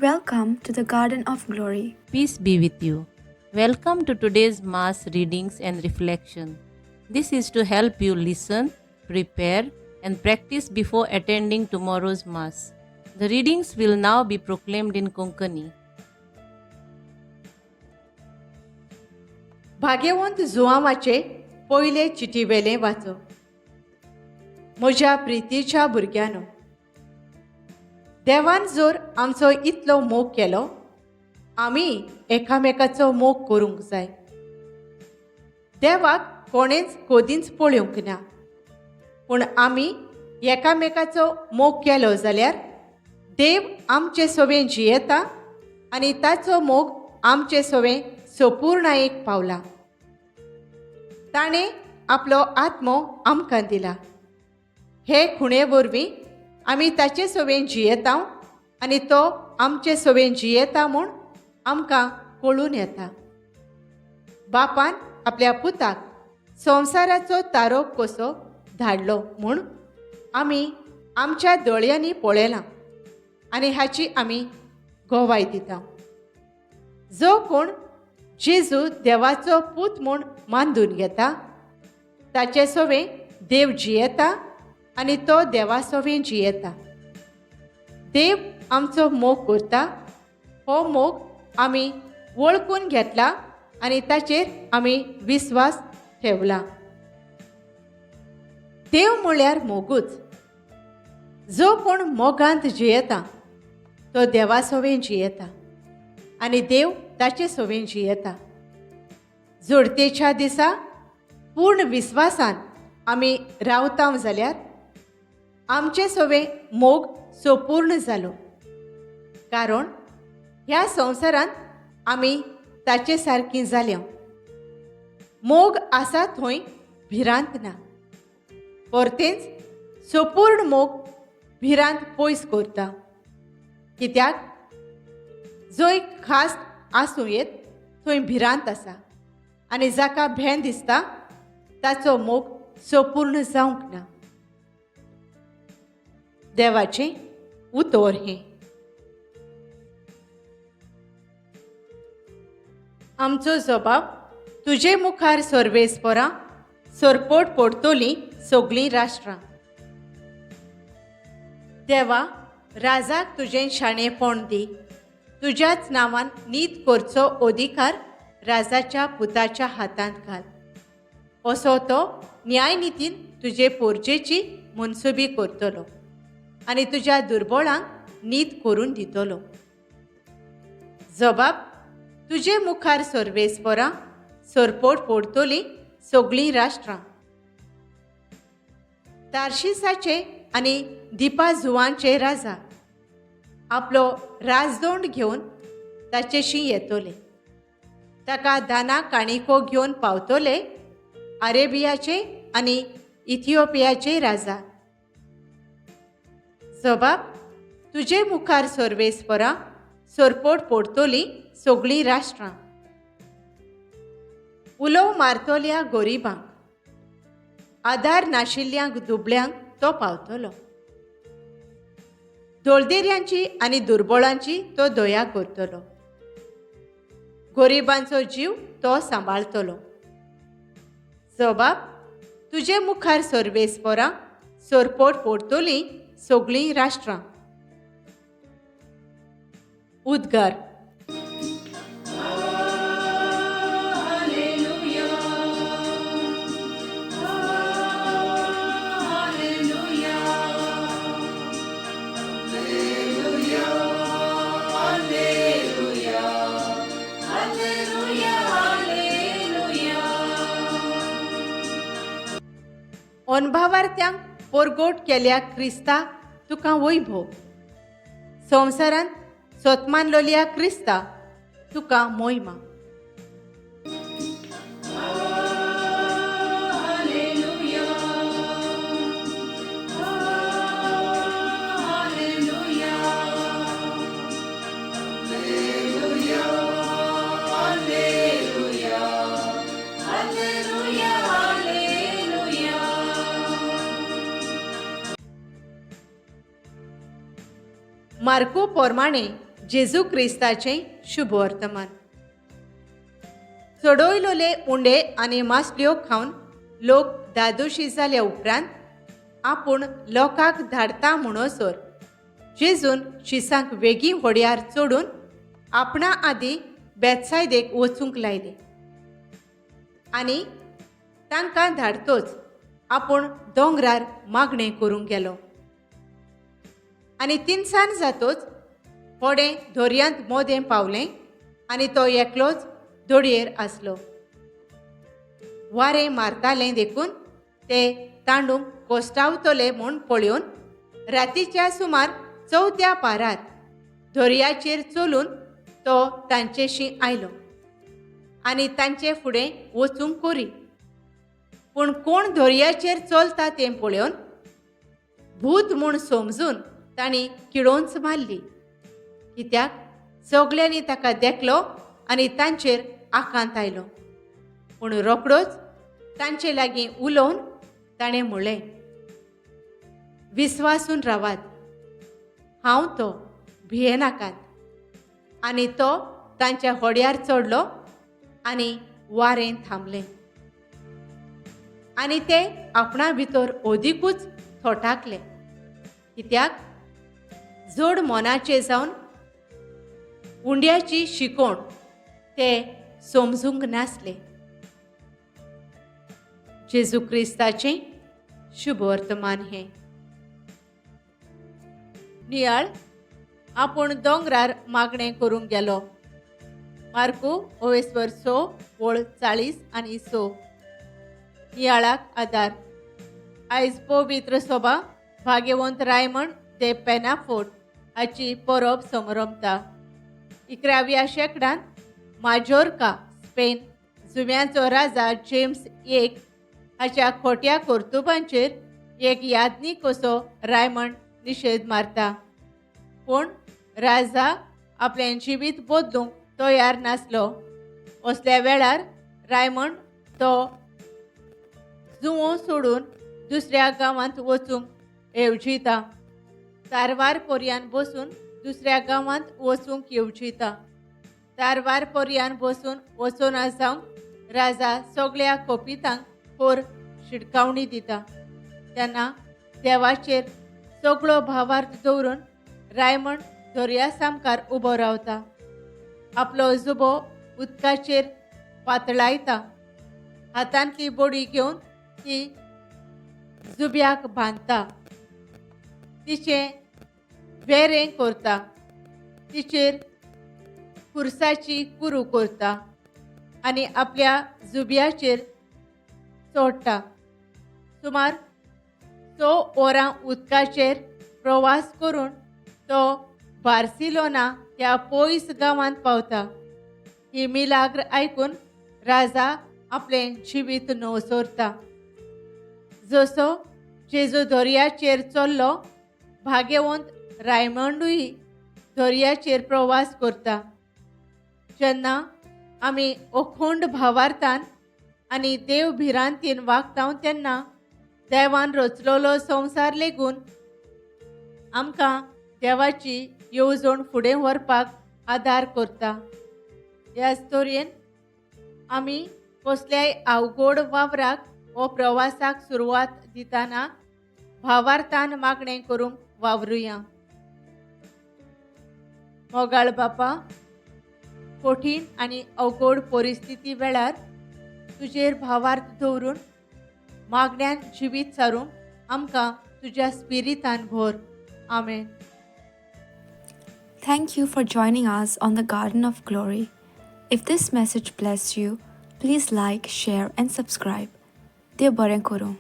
Welcome to the Garden of Glory. Peace be with you. Welcome to today's Mass readings and reflection. This is to help you listen, prepare, and practice before attending tomorrow's Mass. The readings will now be proclaimed in Konkani. भाग्यवंत जुआंवाचे पयले चिटीवेलें वाचप. म्हज्या प्रितीच्या भुरग्यांनो, देवान जर आमचो इतलो मोग केलो, आमी एकामेकाचो मोग करूंक जाय. देवाक कोणेंच कदींच पळोवंक ना, पूण आमी एकामेकाचो मोग केलो जाल्यार देव आमचे सवें जियेता आनी ताचो मोग आमचे सवें सपूर्णायेक पावला. ताणें आपलो आत्मो आमकां दिला. हे खुणे वरवीं आमी ताचे सवें जियेता आनी तो आमचे सवें जियेता म्हूण आमकां कळून येता. बापान आपल्या पुताक संवसाराचो तारोप कसो धाडलो म्हूण आमी आमच्या दोळयांनी पळयलां आनी हाची आमी गवाय दिता. जो कोण जेजू देवाचो पूत म्हूण मानून घेता ताचे सवें देव जियेता आनी तो देवा सवें जियेता. देव आमचो मोग करता, हो मोग आमी वळखून घेतला आनी ताचेर आमी विस्वास ठेवला. देव म्हळ्यार मोगूच. जो कोण मोगांत जियेता तो देवा सवें जियेता आनी देव ताचे सवें जियेता. जोडतेच्या दिसा पूर्ण विस्वासान आमी रावता जाल्यार आमचे सवें मोग सोपूर्ण जालो, कारण ह्या संवसारांत आमी ताचे सारकी जाल्या. मोग आसा थंय भिरांत ना, परतेंच सोपूर्ण मोग भिरांत पयस करता. कित्याक जंय खास आसूं येत थंय भिरांत आसा आनी जाका भें दिसता ताचो मोग सोपूर्ण जावंक ना. देवाचें उतर हें. आमचो जबाब तुजे मुखार सर्वेस्परां सरपोट पडतलीं सगळीं राष्ट्रां. देवा, राजाक तुजें शाणेपण दी, तुज्याच नांवान नीत करचो अधिकार राजाच्या पुताच्या हातांत घाल. असो तो न्यायनितीन तुजे पोरजेची मनसुबी करतलो आनी तुज्या दुर्बळांक नीत करून दितलो. जबाब तुजे मुखार सर्वेस्परां सरपोट पडतलीं सगळीं राष्ट्रां. तार्शिसाचे आनी दिपाजुवांचे राजा आपलो राजदोंड घेवन ताचेशी येतले, ताका दाना काणिको घेवन पावतले अरेबियाचे आनी इथिओपियाचे राजा. जबाब तुजे मुखार सर्वेस्परां सरपोट पडतलीं सगळीं राष्ट्रां. उलोव मारतल्या गरिबांक, आदार नाशिल्ल्यांक दुबळ्यांक तो पावतलो. दोळदेऱ्यांची आनी दुर्बळांची तो दया करतलो. गरिबांचो जीव तो सांबाळतलो. जबाब तुजे मुखार सर्वेस्परां सरपोट पडतलीं सगळीं राष्ट्रां. उद्गार. अनभावार्थ्यांक पोरगोट केल्या क्रिस्ता तुका वैभव, संवसारांत सोतमानलोल्या क्रिस्ता तुका मोहिमा. मार्कू पोरमाणे जेजू क्रिस्ताचें शुभवर्तमान. चडोयलोले उंडे आनी मासल्यो खावन लोक दादोशी जाल्या उपरांत आपूण लोकांक धाडता म्हणोसर जेजून शिसांक वेगीं होड्यार चडून आपणा आदीं बेतसायदेक वचूंक लायले आनी तांकां धाडतोच आपूण दोंगरार मागणें करूंक गेलो. आनी तिनसान जातोच होडें दर्यांत मोदें पावलें आनी तो एकलोच दोडयेर आसलो. वारें मारतालें देखून ते तांडूंक कोस्टावतले म्हूण पळोवन रातीच्या सुमार चवथ्या पारार दर्याचेर चलून तो तांचेशी आयलो आनी तांचे फुडें वचूंक करी. पूण कोण दर्याचेर चलता तें पळोवन भूत म्हूण समजून तांणी किळोंच मारली, कित्याक सगल्यांनी ताका देखलो आनी तांचेर आकांत आयलो. पूण रोखडोच तांचे लागीं उलोवन ताणें म्हणलें, विस्वासून रावात, हांव तो, भियेनाकात. आनी तो तांच्या होड्यार चडलो आनी वारें थांबलें आनी ते आपणा भितर अदिकूच थोटाकले, कित्याक जड मनाचे जावन उंड्याची शिकोवण ते समजूंक नासले. जेजू क्रिस्ताचें शुभवर्तमान हें. नियाळ आपूण दोंगरार मागणें करूंक गेलो. मार्कू ओवेस्वर 6 वळ 40 आनी 6. नियाळाक आदार. आयज पवित्र सोबा भाग्यवंत रायमंड दे पेनाफोर्ट हाची परब समरंभता. 11व्या शेंकड्यांत माजोरका स्पेन जुंव्याचो राजा जेम्स 1 हाच्या खोट्या कर्तुबांचेर एक यादनीक कसो रायमंड निशेध मारता. पूण राजा आपलें जिवीत बदलूंक तयार नासलो. असल्या वेळार रायमंड तो जुंवो सोडून दुसऱ्या गांवांत वचूंक येवजिता. तारवार पर्यान बसून दुसऱ्या गांवांत वचूंक येवजिता. तारवार पर्यान बसून वचोना जावंक राजा सगळ्या कोपितांक खोर शिडकावणी दिता. तेन्ना देवाचेर सगळो भावार्थ दवरून रायमंड दर्या सामकार उबो रावता. आपलो जुबो उदकाचेर पातळायता. हातांतली बडी घेवन ती जुब्याक बांदता. तिचें वेरें करता. तिचेर खुरसाची कुरू करता आनी आपल्या जुब्याचेर चोडटा. सुमार 6 वरां उदकाचेर प्रवास करून तो बार्सिलोना ह्या पयस गांवांत पावता. ही मिलाग्र आयकून राजा आपलें जिवीत नवसरता. जसो जेजू दर्याचेर चल्लो, भाग्यवंत रायमंडूय दर्याचेर प्रवास करता. जेन्ना आमी अखंड भावार्थान आनी देव भिरांतीन वागता तेन्ना देवान रचलोलो संवसार लेगून आमकां देवाची येवजण फुडें व्हरपाक आदार करता. ह्याच तरेन आमी कसल्याय अवघड वावराक वो प्रवासाक सुरवात दितना भावार्थान मागणें करूंक वावरुया. मोगाळ बापा, कठीण आनी अवघड परिस्थिती वेळार तुजेर भावार्थ दवरून मागण्यान जिवीत सारूंक आमकां तुज्या स्पिरितान भर. आमेन. Thank you for joining us on the Garden of Glory. If this message blessed you, please like, share, and subscribe. देव बरें करूं.